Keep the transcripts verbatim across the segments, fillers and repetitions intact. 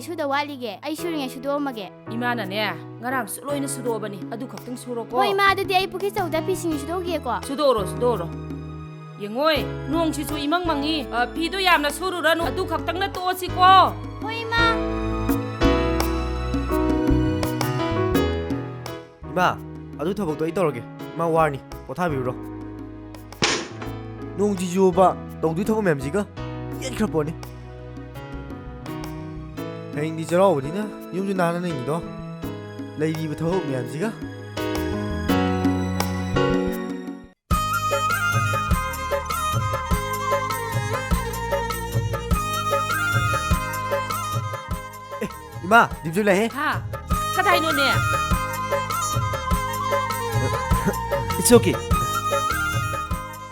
ꯁꯨꯗ ꯋꯥꯠꯂꯤꯒꯦ? ꯑꯩ ꯁꯨꯔꯤꯉꯩ ꯁꯨꯗꯣꯛꯑꯝꯃꯒꯦ꯫ ꯏꯃꯥꯅꯅꯦ, ꯉꯔꯥꯡꯁꯨ ꯂꯣꯏꯅ ꯁꯨꯗꯣꯛꯑꯕꯅꯤ꯫ ꯑꯗꯨ ꯈꯛꯇꯪ ꯁꯨꯔꯣꯀꯣ꯫ ꯍꯣꯏ, ꯏꯃꯥ, ꯑꯗꯨꯗꯤ ꯑꯩ ꯄꯨꯈ꯭ꯔꯤ ꯆꯧꯗ ꯐꯤ ꯁꯤꯡ ꯁꯨꯗꯣꯛꯎꯒꯦꯀꯣ꯫ ꯁꯨꯗꯣꯛꯎꯔꯣ, ꯁꯨꯗꯣꯛꯎꯔꯣ꯫ ꯌꯦꯡꯉꯣꯏ, ꯅꯣꯡꯁꯤꯁꯨ ꯏꯃꯪ ꯃꯪꯉꯤ꯫ ꯑ, ꯐꯤꯗꯣ ꯌꯥꯝꯅ ꯁꯨꯔꯨꯔꯅꯨ, ꯑꯗꯨ ꯈꯛꯇꯪꯅ ꯇꯣꯛꯑꯁꯤꯀꯣ꯫ ꯍꯣꯏ, ꯏꯃꯥ꯫ ꯏꯃꯥ, ꯑꯗꯨ ꯊꯕꯛꯇꯣ ꯑꯩ ꯇꯧꯔꯒꯦ꯫ ꯏꯃꯥ ꯋꯥꯔꯅꯤ, ꯄꯣꯊꯥꯕꯤꯔꯨꯔꯣ꯫ ꯅꯣꯡ ꯖꯤꯖꯨꯕ ꯇꯧꯗꯣꯏ ꯊꯕꯛ ꯃꯌꯥꯝꯁꯤꯒ ꯌꯦꯠꯈ꯭ꯔ ꯄꯣꯠꯅꯤ꯫ ꯍꯌꯦꯡꯗꯤ ꯆꯩꯔꯥꯎꯕꯅꯤꯅ ꯌꯨꯝꯁꯨ ꯅꯥꯟꯅ ꯂꯩꯅꯤꯗꯣ, ꯂꯩꯔꯤꯕ ꯊꯕꯛ ꯃꯌꯥꯝꯁꯤꯒ꯫ ꯑꯦ, ꯏꯃꯥ, ꯗꯤꯞꯖꯣꯏ ꯂꯥꯛꯑꯦ꯫ ꯍꯥ? ꯀꯗꯥꯏꯅꯣꯅꯦ? It's okay.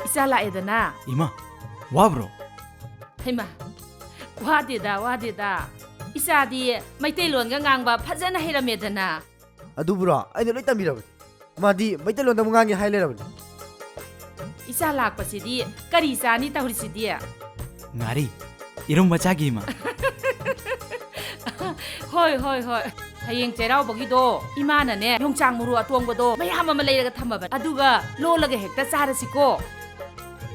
ꯏꯆꯥ ꯂꯥꯛꯑꯦꯗꯅ꯫ ꯏꯃꯥ, ꯋꯥꯕ꯭ꯔꯣ? ꯍꯩꯃꯥ, ꯋꯥꯗꯦꯗ, ꯋꯥꯗꯦꯗ꯫ ꯏꯆꯥꯗꯤ ꯃꯩꯇꯩꯂꯣꯟꯒ ꯉꯥꯡꯕ ꯐꯖꯅ ꯍꯩꯔꯝꯃꯦꯗꯅ꯫ ꯑꯗꯨꯕꯨꯔꯣ? ꯑꯩꯅ ꯂꯣꯏ ꯇꯝꯕꯤꯔꯕꯅꯤ꯫ ꯃꯥꯗꯤ ꯃꯩꯇꯩꯂꯣꯟꯗ ꯑꯃꯨꯛ ꯉꯥꯡꯉꯦ ꯍꯥꯏ ꯂꯩꯔꯕꯅꯤ꯫ ꯏꯆꯥ ꯂꯥꯛꯄꯁꯤꯗꯤ ꯀꯔꯤ ꯆꯥꯅꯤ ꯇꯧꯔꯤꯁꯤꯗꯤ? ꯉꯥꯔꯤ, ꯏꯔꯨꯝꯕ ꯆꯥꯒꯦ, ꯏꯃꯥ꯫ ꯍꯣꯏ, ꯍꯣꯏ, ꯍꯣꯏ꯫ ꯍꯌꯦꯡ ꯆꯩꯔꯥꯎꯕꯒꯤꯗꯣ ꯏꯃꯥꯅꯅꯦ ꯌꯣꯡꯆꯥꯛ ꯃꯔꯨ ꯑꯇꯣꯡꯕꯗꯣ ꯃꯌꯥꯝ ꯑꯃ ꯂꯩꯔꯒ ꯊꯝꯃꯕꯅꯤ꯫ ꯑꯗꯨꯒ ꯂꯣꯜꯂꯒ ꯍꯦꯛꯇ ꯆꯥꯔꯁꯤꯀꯣ꯫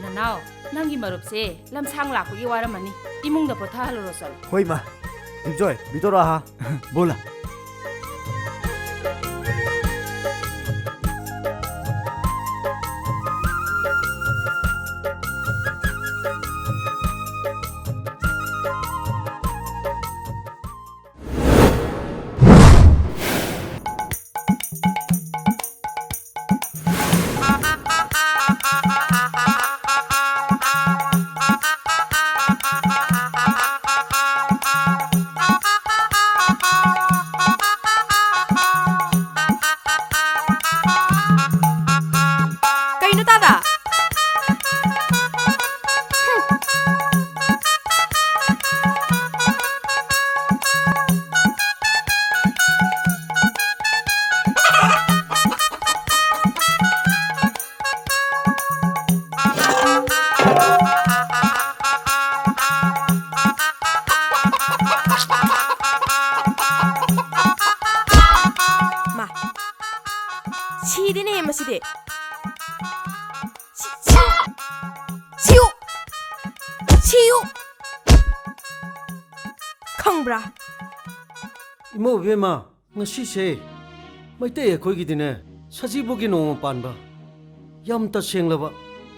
ꯅꯅꯥꯎ, ꯅꯪꯒꯤ ꯃꯔꯨꯞꯁꯦ ꯂꯝꯁꯥꯡ ꯂꯥꯛꯄꯒꯤ ꯋꯥꯔꯝꯃꯅꯤ꯫ ꯏꯃꯨꯡꯗ ꯄꯣꯊꯥꯍꯜꯂꯨꯔꯣ ꯆꯠꯂꯣ꯫ ꯍꯣꯏ, ꯏꯃꯥ꯫ ꯗꯤꯞꯖꯣꯏ, ꯕꯤꯇꯣꯔꯥ ꯍꯥ꯫ ꯕꯣꯂꯥ꯫ ꯁꯤꯗꯦꯅꯦ ꯃꯁꯤꯗꯤ꯫ ꯁꯤ-, ꯁꯤꯌꯨ! ꯁꯤꯌꯨ! ꯁꯤꯌꯨ! ꯈꯪꯕ꯭ꯔꯥ? ꯏꯃꯧ ꯏꯕꯦꯝꯃ, ꯉꯁꯤꯁꯦ ꯃꯩꯇꯩ ꯑꯩꯈꯣꯏꯒꯤꯗꯤꯅꯦ, ꯁꯖꯤꯕꯨꯒꯤ ꯅꯣꯡꯃ ꯄꯥꯟꯕ, ꯌꯥꯝ ꯇꯁꯦꯡꯂꯕ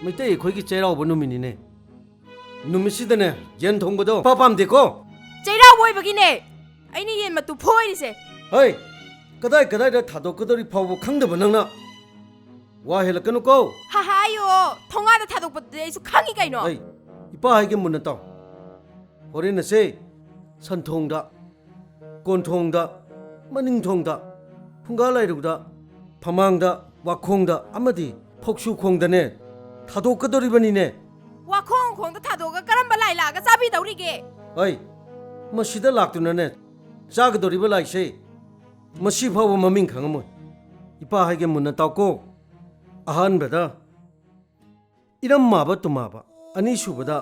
ꯃꯩꯇꯩ ꯑꯩꯈꯣꯏꯒꯤ ꯆꯩꯔꯥꯎꯕ ꯅꯨꯃꯤꯠꯅꯤꯅꯦ꯫ ꯅꯨꯃꯤꯠꯁꯤꯗꯅꯦ, ꯌꯦꯟ ꯊꯣꯡꯕꯗꯣ ꯏꯄꯥ ꯄꯥꯝꯗꯦꯀꯣ꯫ ꯆꯩꯔꯥꯎꯕ ꯑꯣꯏꯕꯒꯤꯅꯦ ꯑꯩꯅ ꯌꯦꯟ ꯃꯇꯨ ꯐꯣꯏꯔꯤꯁꯦ꯫ ꯍꯩ, ꯀꯗꯥꯏ ꯀꯗꯥꯏꯗ ꯊꯥꯗꯣꯛꯀꯗꯧꯔꯤ ꯐꯥꯎꯕ ꯈꯪꯗꯕ ꯅꯪꯅ ꯋꯥ ꯍꯦꯜꯂꯛꯀꯅꯨꯀꯣ꯫ ꯍꯥ, ꯍꯥꯏꯌꯣ, ꯊꯣꯡꯒꯥꯗ ꯊꯥꯗꯣꯛꯄꯗꯨꯗꯤ ꯑꯩꯁꯨ ꯈꯪꯉꯤ ꯀꯩꯅꯣ꯫ ꯍꯩ, ꯏꯄꯥ ꯍꯥꯏꯒꯦ ꯃꯨꯟꯅ ꯇꯥꯎ꯫ ꯍꯣꯔꯦꯟ ꯑꯁꯦ ꯁꯟꯊꯣꯡꯗ, ꯀꯣꯟꯊꯣꯡꯗ, ꯃꯅꯤꯡꯊꯣꯡꯗ, ꯐꯨꯡꯒꯥ ꯂꯥꯏꯔꯨꯗ, ꯐꯃꯥꯡꯗ, ꯋꯥꯈꯣꯡꯗ ꯑꯃꯗꯤ ꯐꯧꯁꯨ ꯈꯣꯡꯗꯅꯦ ꯊꯥꯗꯣꯛꯀꯗꯧꯔꯤꯕꯅꯤꯅꯦ꯫ ꯋꯥꯈꯣꯡ ꯈꯣꯡꯗ ꯊꯥꯗꯣꯛꯑꯒ ꯀꯔꯝꯕ ꯂꯥꯏ ꯂꯥꯛꯑꯒ ꯆꯥꯕꯤꯗꯧꯔꯤꯒꯦ? ꯑꯩ ꯃꯁꯤꯗ ꯂꯥꯛꯇꯨꯅꯅꯦ ꯆꯥꯒꯗꯧꯔꯤꯕ ꯂꯥꯏꯁꯦ ꯃꯁꯤ ꯐꯥꯎꯕ ꯃꯃꯤꯡ ꯈꯪꯉꯝꯃꯣꯏ꯫ ꯏꯄꯥ ꯍꯥꯏꯒꯦ ꯃꯨꯟꯅ ꯇꯥꯎꯀꯣ꯫ ꯑꯍꯥꯟꯕꯗ ꯏꯔꯝ ꯃꯥꯕ ꯇꯨꯃꯥꯕ, ꯑꯅꯤꯁꯨꯕꯗ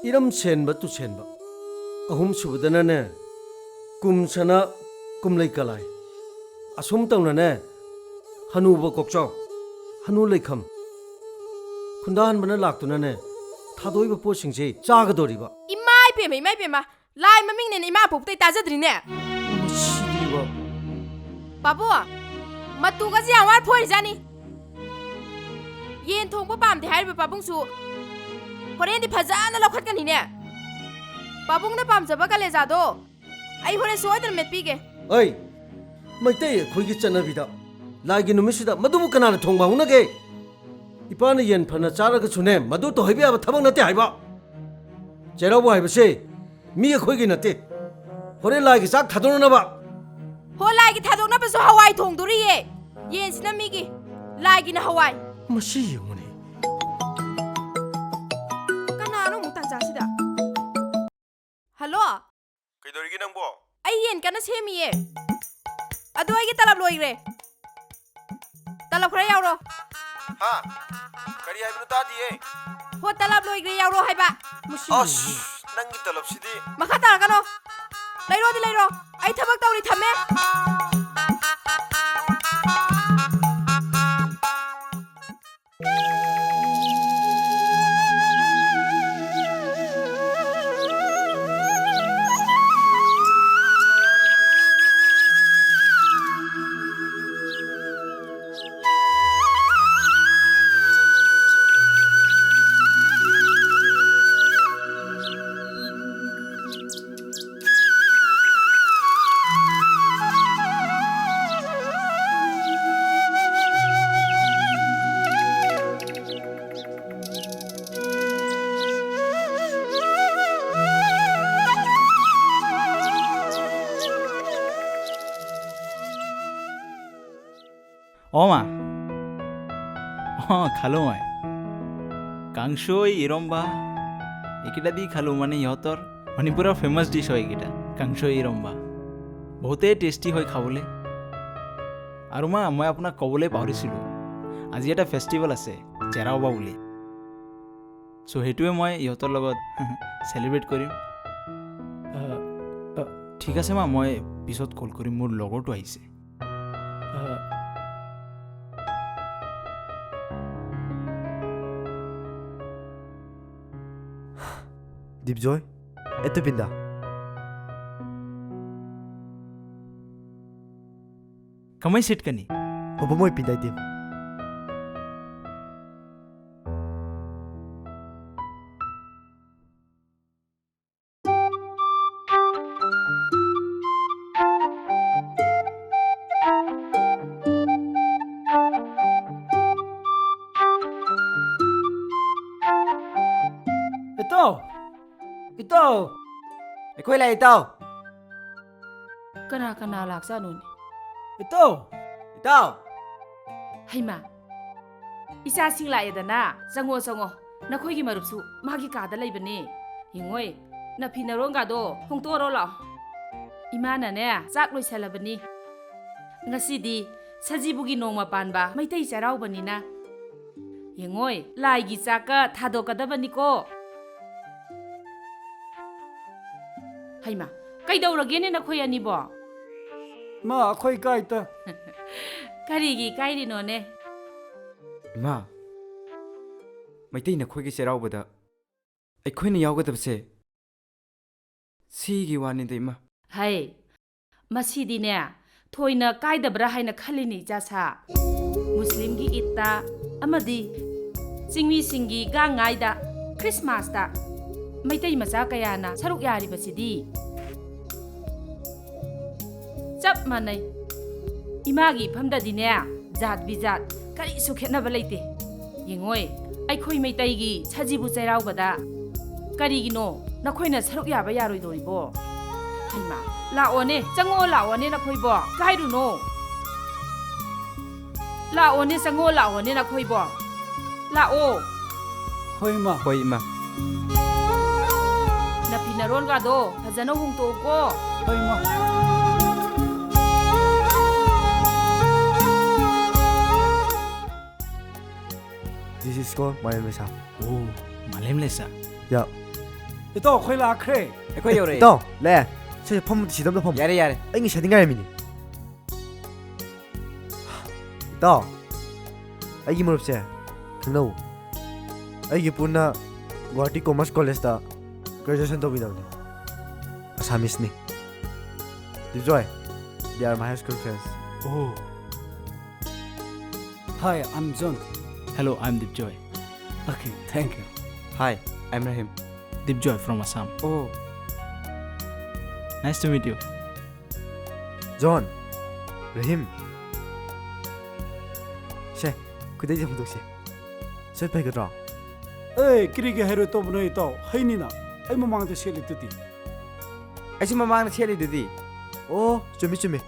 ꯏꯔꯝ ꯁꯦꯟꯕ ꯇꯨꯁꯦꯟꯕ, ꯑꯍꯨꯝꯁꯨꯕꯗꯅꯅꯦ ꯀꯨꯝ ꯁꯅꯥ ꯀꯨꯝꯂꯩ ꯀꯂꯥꯏ꯫ ꯑꯁꯨꯝ ꯇꯧꯅꯅꯦ ꯍꯅꯨꯕ ꯀꯣꯛꯆꯥꯎ, ꯍꯅꯨ ꯂꯩꯈꯝ, ꯈꯨꯟꯗꯥꯍꯟꯕꯅ ꯂꯥꯛꯇꯨꯅꯅꯦ ꯊꯥꯗꯣꯛꯏꯕ ꯄꯣꯠꯁꯤꯡꯁꯦ ꯆꯥꯒꯗꯧꯔꯤꯕ꯫ ꯏꯃꯥ ꯏꯄꯦꯝꯃ, ꯏꯃꯥ ꯏꯄꯦꯝꯃ, ꯂꯥꯏ ꯃꯃꯤꯡꯅꯦꯅ ꯏꯃꯥ ꯄꯣꯛꯄꯗꯩ ꯇꯥꯖꯗ꯭ꯔꯤꯅꯦ꯫ ꯃꯁꯤꯗꯤꯕ꯫ ꯄꯥꯕꯨꯡ, ꯃꯇꯨꯒꯁꯦ ꯌꯥꯝ ꯋꯥꯅ ꯐꯣꯏꯔꯤꯖꯥꯠꯅꯤ꯫ ꯌꯦꯟ ꯊꯣꯡꯕ ꯄꯥꯝꯗꯦ ꯍꯥꯏꯔꯤꯕ ꯄꯥꯕꯨꯡꯁꯨ ꯍꯣꯔꯦꯟꯗꯤ ꯐꯖꯅ ꯂꯧꯈꯠꯀꯅꯤꯅꯦ꯫ ꯄꯥꯕꯨꯡꯅ ꯄꯥꯝꯖꯕ ꯀꯂꯦꯖꯥꯗꯣ ꯑꯩ ꯍꯣꯔꯦꯟ ꯁꯣꯏꯗꯅ ꯃꯦꯠꯄꯤꯒꯦ꯫ ꯑꯩ, ꯃꯩꯇꯩ ꯑꯩꯈꯣꯏꯒꯤ ꯆꯠꯅꯕꯤꯗ ꯂꯥꯏꯒꯤ ꯅꯨꯃꯤꯠꯁꯤꯗ ꯃꯗꯨꯕꯨ ꯀꯅꯥꯅ ꯊꯣꯡꯕ ꯍꯧꯅꯒꯦ? ꯏꯄꯥꯅ ꯌꯦꯟ ꯐꯅ ꯆꯥꯔꯒꯁꯨꯅꯦ, ꯃꯗꯨ ꯇꯧꯍꯩꯕ ꯌꯥꯕ ꯊꯕꯛ ꯅꯠꯇꯦ ꯍꯥꯏꯕ꯫ ꯆꯩꯔꯥꯎꯕ ꯍꯥꯏꯕꯁꯦ ꯃꯤ ꯑꯩꯈꯣꯏꯒꯤ ꯅꯠꯇꯦ꯫ ꯍꯣꯔꯦꯟ ꯂꯥꯏꯒꯤ ꯆꯥꯛ ꯊꯥꯗꯣꯛꯅꯅꯕ꯫ ꯍꯣ, ꯂꯥꯏꯒꯤ ꯊꯥꯗꯣꯛꯅꯕꯁꯨ ꯍꯋꯥꯏ ꯊꯣꯡꯗꯣꯔꯤꯌꯦ꯫ ꯌꯦꯟꯁꯤꯅ ꯃꯤꯒꯤ, ꯂꯥꯏꯒꯤꯅ ꯍꯋꯥꯏ꯫ ꯃꯁꯤ ꯌꯦꯡꯉꯨꯅꯦ꯫ ꯀꯅꯥꯅꯣ ꯑꯃꯨꯛ ꯇꯥꯟꯖꯥꯁꯤꯗ? ꯍꯜꯂꯣ? ꯀꯩꯗꯧꯔꯤꯒꯦ ꯅꯪꯕꯣ? ꯑꯩ ꯌꯦꯟ ꯀꯟꯅ ꯁꯦꯝꯃꯤꯌꯦ꯫ ꯑꯗꯣ ꯑꯩꯒꯤ ꯇꯂꯞ ꯂꯣꯏꯈ꯭ꯔꯦ꯫ ꯇꯂꯞ ꯈꯔ ꯌꯥꯎꯔꯣ꯫ ꯍꯥ? ꯀꯔꯤ ꯍꯥꯏꯕꯅꯣ ꯇꯥꯗꯤꯌꯦ? ꯍꯣ, ꯇꯂꯞ ꯂꯣꯏꯈ꯭ꯔꯦ, ꯌꯥꯎꯔꯣ ꯍꯥꯏꯕ꯫ ꯃꯁꯤ ꯑꯁ, ꯅꯪꯒꯤ ꯇꯂꯞꯁꯤꯗꯤ꯫ ꯃꯈꯥ ꯇꯥꯔꯛꯀꯅꯣ꯫ ꯂꯩꯔꯣꯗꯤ ꯂꯩꯔꯣ꯫ ꯑꯩ ꯊꯕꯛ ꯇꯧꯔꯤ, ꯊꯝꯃꯦ꯫ অ' মা। অ', খালো মই। কাংচৈ, ইৰম্বা, এইকেইটা দি খালো, মানে সিহঁতৰ মণিপুৰৰ ফেমাছ ডিছ হয় এইকেইটা, কাংচৈ ইৰম্বা। বহুতেই টেষ্টি হয় খাবলৈ। আৰু মা, মই আপোনাক ক'বলৈ পাহৰিছিলোঁ, আজি এটা ফেষ্টিভেল আছে, চেৰাওবা বুলি। চ' সেইটোৱে মই ইহঁতৰ লগত চেলিব্ৰেট কৰিম। আহ, আহ, ঠিক আছে মা, মই পিছত কল কৰিম, মোৰ লগৰটো আহিছে। আহ, দীপজয়, এইটো পিন্ধা। কমাই ছেট কানি। হ'ব, মই পিন্ধাই দিম। ꯏꯇꯥꯎ! ꯏꯇꯥꯎ! ꯑꯩꯈꯣꯏ ꯂꯥꯛꯑꯦ, ꯏꯇꯥꯎ! ꯀꯅꯥ ꯀꯅꯥ ꯂꯥꯛꯆꯥꯠꯅꯣꯅꯦ? ꯏꯇꯥꯎ! ꯏꯇꯥꯎ! ꯍꯩꯃꯥ! ꯏꯆꯥꯁꯤꯡ ꯂꯥꯛꯑꯦꯗꯅ, ꯆꯪꯉꯣ, ꯆꯪꯉꯣ꯫ ꯅꯈꯣꯏꯒꯤ ꯃꯔꯨꯞꯁꯨ ꯃꯥꯒꯤ ꯀꯥꯗ ꯂꯩꯕꯅꯦ꯫ ꯌꯦꯡꯉꯣꯏ, ꯅꯐꯤ ꯅꯔꯣꯟꯒꯗꯣ ꯍꯣꯡꯇꯣꯛꯑꯔꯣ ꯂꯥꯛꯑꯣ꯫ ꯏꯃꯥꯅꯅꯦ, ꯆꯥꯛ ꯂꯣꯏꯁꯜꯂꯕꯅꯤ꯫ ꯉꯁꯤꯗꯤ ꯁꯖꯤꯕꯨꯒꯤ ꯅꯣꯡꯃ ꯄꯥꯟꯕ ꯃꯩꯇꯩ ꯆꯩꯔꯥꯎꯕꯅꯤꯅ꯫ ꯌꯦꯡꯉꯣꯏ, ꯂꯥꯏꯒꯤ ꯆꯥꯛꯀ ꯊꯥꯗꯣꯛꯀꯗꯕꯅꯤꯀꯣ꯫ ꯍꯩꯃꯥ, ꯀꯩꯗꯧꯔꯒꯦꯅꯦ ꯅꯈꯣꯏ ꯑꯅꯤꯕꯣ? ꯃꯥ, ꯑꯩꯈꯣꯏ ꯏꯀꯥꯏꯗ꯫ ꯀꯔꯤꯒꯤ ꯏꯀꯥꯏꯔꯤꯅꯣꯅꯦ? ꯏꯃꯥ, ꯃꯩꯇꯩ ꯅꯈꯣꯏꯒꯤ ꯆꯩꯔꯥꯎꯕꯗ ꯑꯩꯈꯣꯏꯅ ꯌꯥꯎꯒꯗꯕꯁꯦ ꯁꯤꯒꯤ ꯋꯥꯅꯤꯗ, ꯏꯃꯥ꯫ ꯍꯩ, ꯃꯁꯤꯗꯤꯅꯦ, ꯊꯣꯏꯅ ꯀꯥꯏꯗꯕ꯭ꯔꯥ ꯍꯥꯏꯅ ꯈꯜꯂꯤꯅꯦ, ꯏꯆꯥꯁꯥ꯫ ꯃꯨꯁꯂꯤꯝꯒꯤ ꯏꯗꯇ ꯑꯃꯗꯤ ꯆꯤꯡꯃꯤꯁꯤꯡꯒꯤ ꯒꯥꯡꯉꯥꯏꯗ, ꯈ꯭ꯔꯤꯁꯃꯥꯁꯇ ꯃꯩꯇꯩ ꯃꯆꯥ ꯀꯌꯥꯅ ꯁꯔꯨꯛ ꯌꯥꯔꯤꯕꯁꯤꯗꯤ꯫ ꯆꯞ ꯃꯥꯟꯅꯩ꯫ ꯏꯃꯥꯒꯤ ꯏꯐꯝꯗꯗꯤꯅꯦ, ꯖꯥꯠ ꯕꯤꯖꯥꯠ ꯀꯔꯤꯁꯨ ꯈꯦꯠꯅꯕ ꯂꯩꯇꯦ꯫ ꯌꯦꯡꯉꯣꯏ, ꯑꯩꯈꯣꯏ ꯃꯩꯇꯩꯒꯤ ꯁꯖꯤꯕꯨ ꯆꯩꯔꯥꯎꯕꯗ ꯀꯔꯤꯒꯤꯅꯣ ꯅꯈꯣꯏꯅ ꯁꯔꯨꯛ ꯌꯥꯕ ꯌꯥꯔꯣꯏꯗꯣꯔꯤꯕꯣ? ꯍꯩꯃꯥ, ꯂꯥꯛꯑꯣꯅꯦ, ꯆꯪꯉꯛꯑꯣ, ꯂꯥꯛꯑꯣꯅꯦ ꯅꯈꯣꯏꯕꯣ, ꯀꯥꯏꯔꯨꯅꯣ꯫ ꯂꯥꯛꯑꯣꯅꯦ, ꯆꯪꯉꯣ, ꯂꯥꯛꯑꯣꯅꯦ ꯅꯈꯣꯏꯕꯣ꯫ ꯂꯥꯛꯑꯣ꯫ ꯍꯣꯏ, ꯏꯃꯥ꯫ ꯍꯣꯏ, ꯏꯃꯥ꯫ ꯅꯐꯤ ꯅꯔꯣꯟꯒꯗꯣ ꯐꯖꯅ ꯍꯣꯡꯇꯣꯛꯎꯀꯣ꯫ ꯍꯣꯏ, ꯏꯃꯥ꯫ This is called ꯃꯥꯂꯦꯝ ꯂꯩꯁꯥ꯫ ꯑꯣ, ꯃꯥꯂꯦꯝ ꯂꯩꯁꯥ꯫ ꯌꯥ꯫ ꯏꯇꯥꯎ, ꯑꯩꯈꯣꯏ ꯂꯥꯛꯈ꯭ꯔꯦ꯫ ꯑꯩꯈꯣꯏ ꯌꯧꯔꯛꯑꯦ꯫ ꯏꯇꯥꯎ, ꯂꯦ꯫ ꯁꯤ ꯐꯝ, ꯁꯤꯗ ꯑꯝꯇ ꯐꯝ꯫ ꯌꯥꯔꯦ, ꯌꯥꯔꯦ꯫ ꯑꯩ ꯉꯁꯥꯏꯗꯤ ꯉꯥꯏꯔꯝꯃꯤꯅꯦ꯫ ꯏꯇꯥꯎ, ꯑꯩꯒꯤ ꯃꯔꯨꯞꯁꯦ ꯈꯪꯅꯧ꯫ ꯑꯩꯒꯤ ꯄꯨꯟꯅ ꯒꯨꯋꯥꯍꯥꯇꯤ ꯀꯣꯃꯔꯁ ꯀꯣꯂꯦꯖꯇ graduation ꯇꯧꯃꯤꯟꯅꯕꯅꯤ꯫ ꯑꯁꯥꯃꯤꯁꯅꯤ꯫ ꯗꯤꯞꯖꯣꯏ, they are my high school friends. Oh. Hi, I'm John. Hello, I'm Dipjoy. Okay, thank you. Hi, I'm Rahim. Dipjoy from Assam. Oh. Nice to meet you. John, Rahim. ꯁꯦ, ꯈꯨꯗꯩꯁꯦ ꯍꯣꯡꯗꯣꯛꯁꯦ꯫ ꯁꯦꯠꯄ ꯍꯩꯒꯗ꯭ꯔꯣ? ꯑꯦ, ꯀꯔꯤꯒꯤ ꯍꯩꯔꯣꯏꯗꯧꯕꯅꯣ ꯏꯇꯥꯎ? ꯍꯩꯅꯤꯅ꯫ ꯑꯩ ꯃꯃꯥꯡꯗ ꯁꯦꯠꯂꯤꯗꯨꯗꯤ꯫ ꯑꯩꯁꯨ ꯃꯃꯥꯡꯗ ꯁꯦꯠꯂꯤꯗꯨꯗꯤ꯫ ꯑꯣ, ꯆꯨꯝꯃꯤ, ꯆꯨꯝꯃꯤ꯫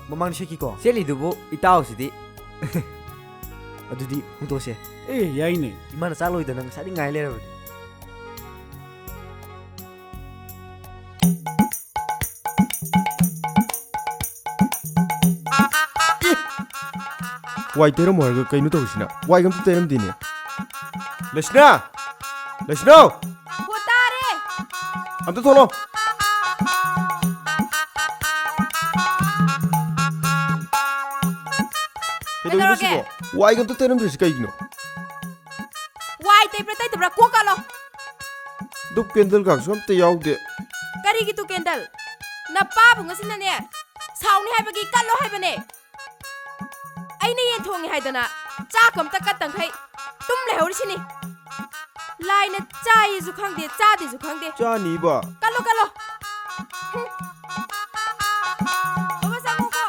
ꯃꯃꯥꯡꯗ ꯁꯦꯠꯈꯤꯀꯣ? ꯁꯦꯠꯂꯤꯗꯨꯕꯨ ꯏꯇꯥꯎꯁꯤꯗꯤ꯫ ꯑꯗꯨꯗꯤ ꯍꯣꯡꯗꯣꯛꯁꯦ꯫ ꯑꯦ, ꯌꯥꯏꯅꯦ꯫ ꯏꯃꯥꯅ ꯆꯥꯛ ꯂꯣꯏꯗꯅ ꯉꯁꯥꯏꯗꯩ ꯉꯥꯏ ꯂꯩꯔꯕꯅꯤ꯫ ꯋꯥꯏ ꯇꯩꯔꯝꯃꯣ ꯍꯥꯏꯔꯒ ꯀꯩꯅꯣ ꯇꯧꯔꯤꯁꯤꯅ? ꯋꯥꯏꯒ ꯑꯝꯇ ꯇꯩꯔꯝꯗꯦꯅꯦ꯫ ꯂꯩꯁꯅꯥ! ꯂꯩꯁꯅꯥ! ꯍꯣ, ꯇꯥꯔꯦ꯫ ꯑꯝꯇ ꯊꯣꯛꯂꯛꯑꯣ꯫ ꯀꯩꯗꯧꯔꯤꯅꯣ ꯀꯩꯗꯧꯔꯒꯦ? ꯁꯤꯕꯣ? ꯋꯥꯏꯒ ꯑꯝꯇ ꯇꯩꯔꯝꯗ꯭ꯔꯤꯁꯤ ꯀꯩꯒꯤꯅꯣ? ꯋꯥꯏ ꯇꯩꯕ꯭ꯔꯥ ꯇꯩꯗꯕ꯭ꯔꯥ ꯀꯣꯛ ꯀꯥꯂꯣ꯫ ꯙꯨꯞ ꯀꯦꯟꯗꯜꯒꯁꯨ ꯑꯝꯇ ꯌꯥꯎꯗꯦ꯫ ꯀꯔꯤꯒꯤ ꯙꯨꯞ ꯀꯦꯟꯗꯜ? ꯅꯄꯥꯕꯨꯡ ꯑꯁꯤꯅꯅꯦ, ꯁꯥꯎꯅꯤ ꯍꯥꯏꯕꯒꯤ ꯀꯠꯂꯣ ꯍꯥꯏꯕꯅꯦ꯫ ꯑꯩꯅ ꯌꯦꯟ ꯊꯣꯡꯉꯤ ꯍꯥꯏꯗꯅ ꯆꯥꯛ ꯑꯝꯇ ꯀꯠꯇꯈꯩ ꯇꯨꯝ ꯂꯩꯍꯧꯔꯤꯁꯤꯅꯤ꯫ ꯂꯥꯏꯅ ꯆꯥꯏꯌꯦꯁꯨ ꯈꯪꯗꯦ, ꯆꯥꯗꯦꯁꯨ ꯈꯪꯗꯦ꯫ ꯆꯥꯅꯤꯕ꯫ ꯀꯜꯂꯣ, ꯀꯜꯂꯣ꯫ ꯍꯨꯝ꯫ ꯕꯕꯥ, ꯆꯪꯉꯨꯀꯣ꯫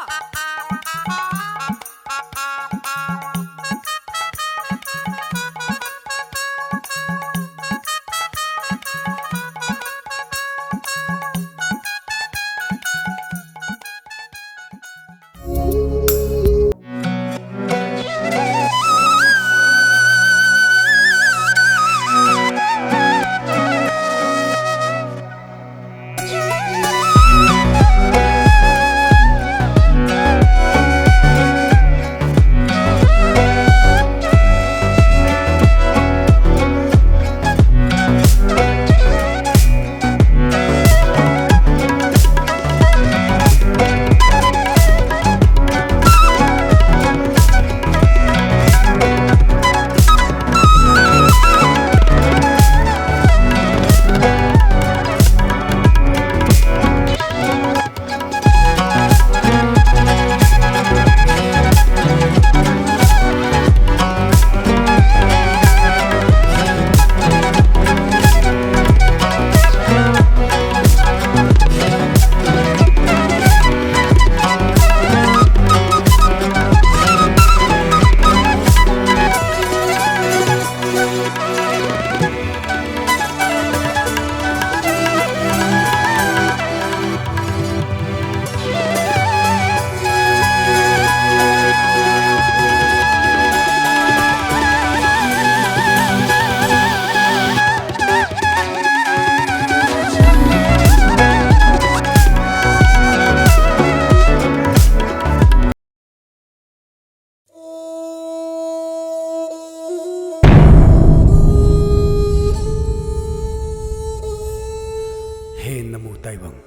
ꯇꯥꯏꯕꯪ,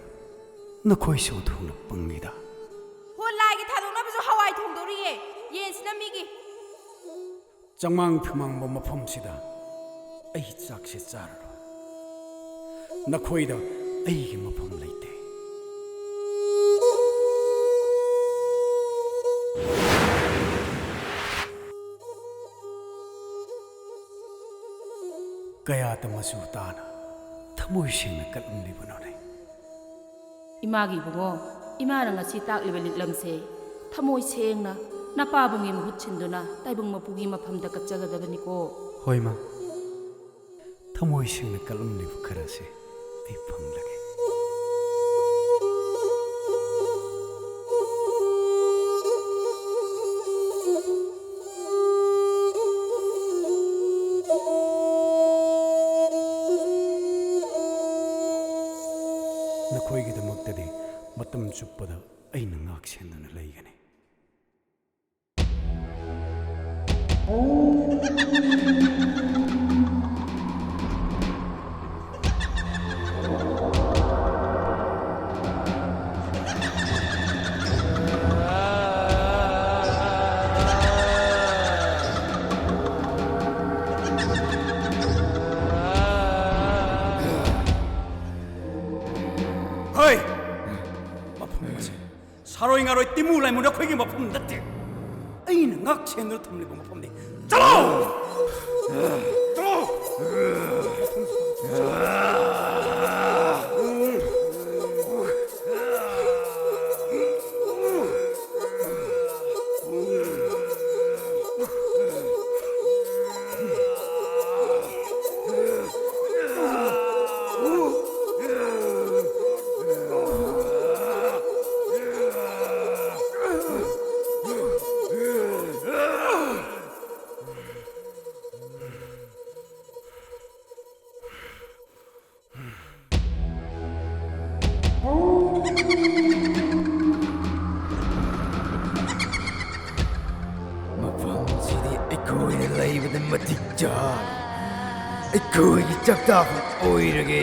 ꯅꯈꯣꯏꯁꯨ ꯑꯣꯟꯊꯣꯛꯅ ꯄꯪꯉꯤꯗ꯫ ꯍꯣ, ꯂꯥꯏꯒꯤ ꯊꯥꯗꯣꯛꯅꯕꯁꯨ ꯍꯋꯥꯏ ꯊꯣꯡꯗꯧꯔꯤꯌꯦ꯫ ꯌꯦꯟꯁꯤꯅ ꯃꯤꯒꯤ꯫ ꯆꯃꯥꯡ ꯊꯨꯃꯥꯡꯕ ꯃꯐꯝꯁꯤꯗ ꯑꯩ ꯆꯥꯛꯁꯦ ꯆꯥꯔꯔꯣꯏ꯫ ꯅꯈꯣꯏꯗ ꯑꯩꯒꯤ ꯃꯐꯝ ꯂꯩꯇꯦ꯫ ꯀꯌꯥꯗ ꯃꯆꯨ ꯇꯥꯅ ꯊꯃꯣꯏ ꯁꯦꯡꯅ ꯀꯠꯂꯝꯂꯤꯕꯅꯣꯅꯦ? ꯏꯃꯥꯒꯤ ꯏꯕꯨꯡꯉꯣ, ꯏꯃꯥꯅ ꯉꯁꯤ ꯇꯥꯛꯂꯤꯕ ꯂꯤꯛꯂꯝꯁꯦ ꯊꯃꯣꯏ ꯁꯦꯡꯅ ꯅꯄꯥꯕꯨꯡꯒꯤ ꯃꯍꯨꯠ ꯁꯤꯟꯗꯨꯅ ꯇꯥꯏꯕꯪ ꯃꯄꯨꯒꯤ ꯃꯐꯝꯗ ꯀꯠꯆꯒꯗꯕꯅꯤꯀꯣ꯫ ꯍꯣꯏ, ꯃꯥ꯫ ꯊꯃꯣꯏ ꯁꯦꯡꯅ ꯀꯠꯂꯝꯂꯤꯕ ꯈꯔꯁꯦ ꯑꯩ ꯐꯪꯂꯒꯦ꯫ ꯅꯈꯣꯏꯒꯤꯗꯃꯛꯇꯗꯤ ꯃꯇꯝ ꯆꯨꯞꯄꯗ ꯑꯩꯅ ꯉꯥꯛ ꯁꯦꯟꯗꯨꯅ ꯂꯩꯒꯅꯤ꯫ ꯍꯣꯏ! ꯃꯐꯝ ꯑꯁꯤ ꯁꯥꯔꯣꯏ ꯉꯥꯔꯣꯏ ꯇꯤꯃꯨ ꯂꯥꯏꯃꯨ ꯅꯈꯣꯏꯒꯤ ꯃꯐꯝ ꯅꯠꯇꯦ꯫ ꯑꯩꯅ ꯉꯥꯛ ꯁꯦꯟꯗꯨꯅ ꯊꯝꯂꯤꯕ ꯃꯐꯝꯅꯤ꯫ ꯆꯠꯂꯣ! ꯆꯠꯂꯣ! ꯃꯐꯝꯁꯤꯗꯤ ꯑꯩꯈꯣꯏꯅ ꯂꯩꯕꯗ ꯃꯇꯤꯛ ꯆꯥꯔꯦ꯫ ꯑꯩꯈꯣꯏꯒꯤ ꯆꯥꯛꯇꯥꯐꯝ ꯑꯣꯏꯔꯒꯦ꯫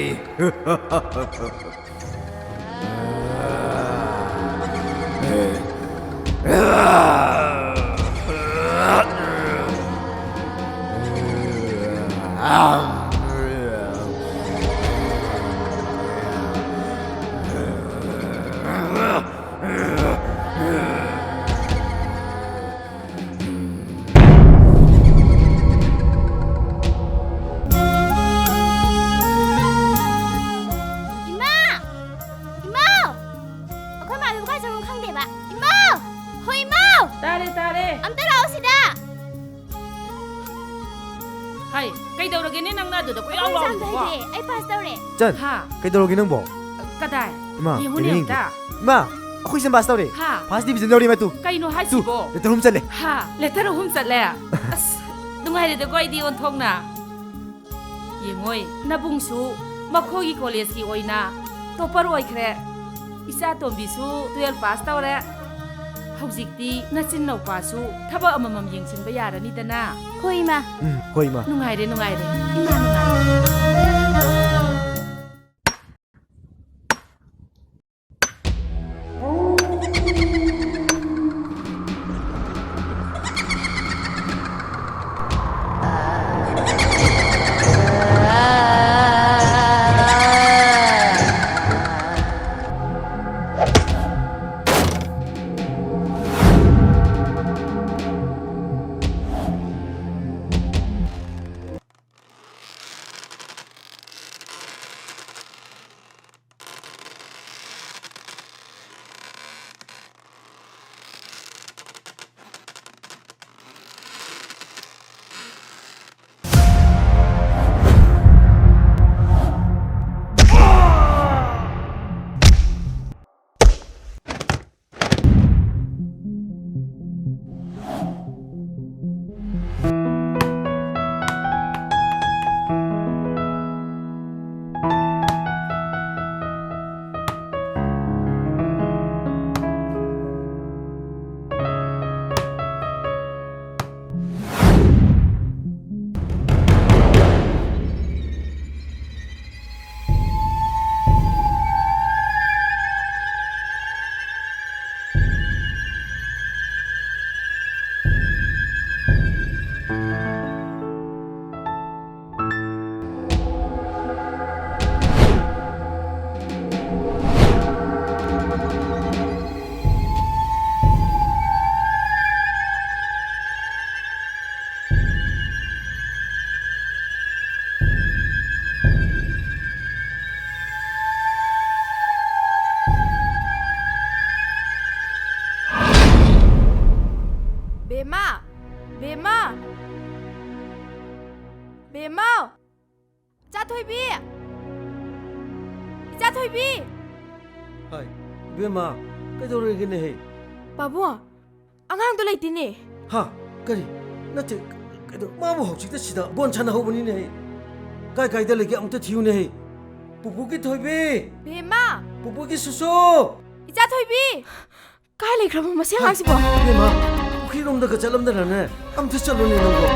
ꯏꯃꯥ! ꯏꯃꯥ! ꯑꯩꯈꯣꯏ ꯃꯥꯗꯨꯕꯨ ꯀꯥꯏ ꯆꯠꯈ꯭ꯔꯕꯅꯣ ꯈꯪꯗꯦꯕ꯫ ꯏꯃꯥ! ꯍꯣꯏ, ꯏꯃꯥ! ꯇꯥꯔꯦ, ꯇꯥꯔꯦ꯫ ꯑꯝꯇ ꯂꯥꯛꯑꯣ ꯁꯤꯗ꯫ ꯍꯥꯏ, ꯀꯩꯗꯧꯔꯒꯦꯅꯦ ꯅꯪꯅ ꯑꯗꯨꯗ ꯀꯣꯏꯂꯥꯎ ꯑꯩꯈꯣꯏ ꯑꯦꯛꯖꯥꯝꯗꯣ ꯂꯥꯎꯔꯤꯗꯨꯕꯣ? ꯍꯥꯏꯗꯣꯛꯑꯦ꯫ ꯑꯩ ꯄꯥꯁ ꯇꯧꯔꯦ꯫ ꯆꯟ, ꯍꯥ? ꯀꯩꯗꯧꯔꯒꯦ ꯅꯪꯕꯣ? ꯀꯗꯥꯏ? ꯏꯃꯥ, ꯌꯦꯡꯉꯨꯅꯦ ꯀꯩꯅꯣ ꯑꯝꯇ꯫ ꯌꯦꯡꯒꯦ꯫ ꯏꯃꯥ, ꯑꯩꯈꯣꯏ ꯁꯦꯝ ꯄꯥꯁ ꯇꯧꯔꯦ꯫ ꯍꯥ? ꯐꯥꯔꯁ ꯗꯤꯕꯤꯖꯟ ꯌꯧꯔꯦ ꯃꯇꯨ꯫ ꯀꯩꯅꯣ ꯍꯥꯏꯁꯤꯕꯣ? ꯇꯨ, ꯂꯦꯇꯔ ꯑꯍꯨꯝ ꯆꯠꯂꯦ꯫ ꯍꯥ, ꯂꯦꯇꯔ ꯑꯍꯨꯝ ꯆꯠꯂꯦ? ꯑꯁ, ꯅꯨꯡꯉꯥꯏꯔꯦꯗꯀꯣ ꯑꯩꯗꯤ ꯑꯣꯟꯊꯣꯛꯅ꯫ ꯌꯦꯡꯉꯣꯏ, ꯅꯕꯨꯡꯁꯨ ꯃꯈꯣꯏꯒꯤ ꯀꯣꯂꯦꯖꯀꯤ ꯑꯣꯏꯅ ꯇꯣꯞꯄꯔ ꯑꯣꯏꯈ꯭ꯔꯦ꯫ ꯏꯆꯥ ꯇꯣꯝꯕꯤꯁꯨ ꯇꯨꯌꯦꯜꯐ ꯄꯥꯁ ꯇꯧꯔꯦ꯫ ꯍꯧꯖꯤꯛꯇꯤ ꯅꯆꯤꯟ ꯅꯧꯄꯥꯁꯨ ꯊꯕꯛ ꯑꯃꯃꯝ ꯌꯦꯡꯁꯤꯟꯕ ꯌꯥꯔꯅꯤꯗꯅ꯫ ꯍꯣꯏ, ꯏꯃꯥ꯫ ꯎꯝ, ꯍꯣꯏ, ꯏꯃꯥ꯫ ꯅꯨꯡꯉꯥꯏꯔꯦ, ꯅꯨꯡꯉꯥꯏꯔꯦ꯫ ꯏꯃꯥ, ꯅꯨꯡꯉꯥꯏꯔꯦ꯫ ꯕꯦꯝꯃ! ꯕꯦꯝꯃ! ꯕꯦꯝꯃ! ꯏꯆꯥ ꯊꯣꯏꯕꯤ! ꯏꯆꯥ ꯊꯣꯏꯕꯤ! ꯍꯥꯏ, ꯏꯕꯦꯝꯃ, ꯀꯩꯗꯧꯔꯒꯦꯅꯦꯍꯦ? ꯄꯥꯕꯨꯡ, ꯑꯉꯥꯡꯗꯣ ꯂꯩꯇꯦꯅꯦ꯫ ꯍꯥ? ꯀꯔꯤ? ꯅꯠꯇꯦ, ꯀꯩꯗꯧ-, ꯃꯥꯕꯨ ꯍꯧꯖꯤꯛꯇ ꯁꯤꯗ ꯕꯣꯟ ꯁꯥꯟꯅꯍꯧꯕꯅꯤꯅꯦꯍꯦ꯫ ꯀꯥꯏ ꯀꯥꯏꯗ ꯂꯩꯒꯦ ꯑꯃꯨꯛꯇ ꯊꯤꯌꯨꯅꯦꯍꯦ꯫ ꯄꯨꯄꯨꯒꯤ ꯊꯣꯏꯕꯤ! ꯕꯦꯝꯃ! ꯄꯨꯄꯨꯒꯤ ꯁꯨꯁꯨ! ꯏꯆꯥ ꯊꯣꯏꯕꯤ! ꯀꯥꯏ ꯂꯩꯈ꯭ꯔꯕ ꯃꯁꯤ ꯑꯉꯥꯡꯁꯤꯕꯣ? ꯏꯕꯦꯝꯃ, ꯄꯨꯈ꯭ꯔꯤꯔꯣꯝꯗꯒ ꯆꯠꯂꯝꯗꯅꯅꯦ, ꯑꯝꯇ ꯆꯠꯂꯨꯅꯦ ꯅꯪꯕꯣ꯫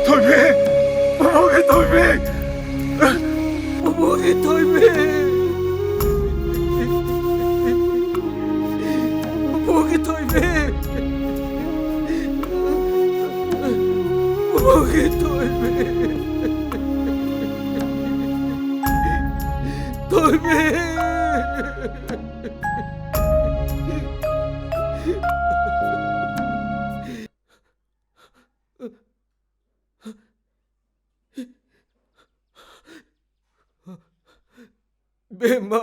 ꯊꯣꯏꯕꯤ! ꯄꯨꯄꯨꯒꯤ ꯊꯣꯏꯕꯤ! ꯄꯨꯄꯨꯒꯤ ꯊꯣꯏꯕꯤ! ꯄꯨꯄꯨꯒꯤ ꯊꯣꯏꯕꯤ! ꯄꯨꯄꯨꯒꯤ ꯊꯣꯏꯕꯤ! ꯊꯣꯏꯕꯤ! ꯕꯦꯝꯃ!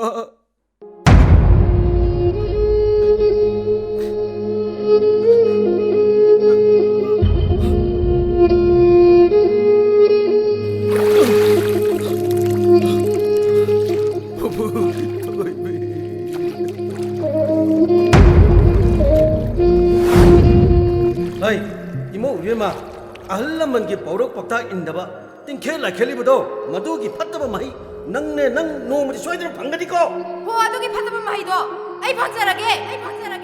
ꯍꯩ, ꯏꯃꯧ ꯏꯕꯦꯝꯃ, ꯑꯍꯜ ꯂꯃꯟꯒꯤ ꯄꯥꯎꯔꯧ ꯄꯥꯎꯇꯥꯛ ꯏꯟꯗꯕ, ꯇꯤꯡꯈꯦꯠ ꯂꯥꯏꯈꯦꯠꯂꯤꯕꯗꯣ, ꯃꯗꯨꯒꯤ ꯐꯠꯇꯕ ꯃꯍꯩ ꯅꯪꯅꯦ, ꯅꯪ ꯅꯣꯡꯃꯗꯤ ꯁꯣꯏꯗꯅ ꯐꯪꯒꯅꯤꯀꯣ꯫ ꯍꯣ, ꯑꯗꯨꯒꯤ ꯐꯠꯇꯕ ꯃꯍꯩꯗꯣ ꯑꯩ ꯐꯪꯖꯔꯒꯦ, ꯑꯩ ꯐꯪꯖꯔꯒꯦ꯫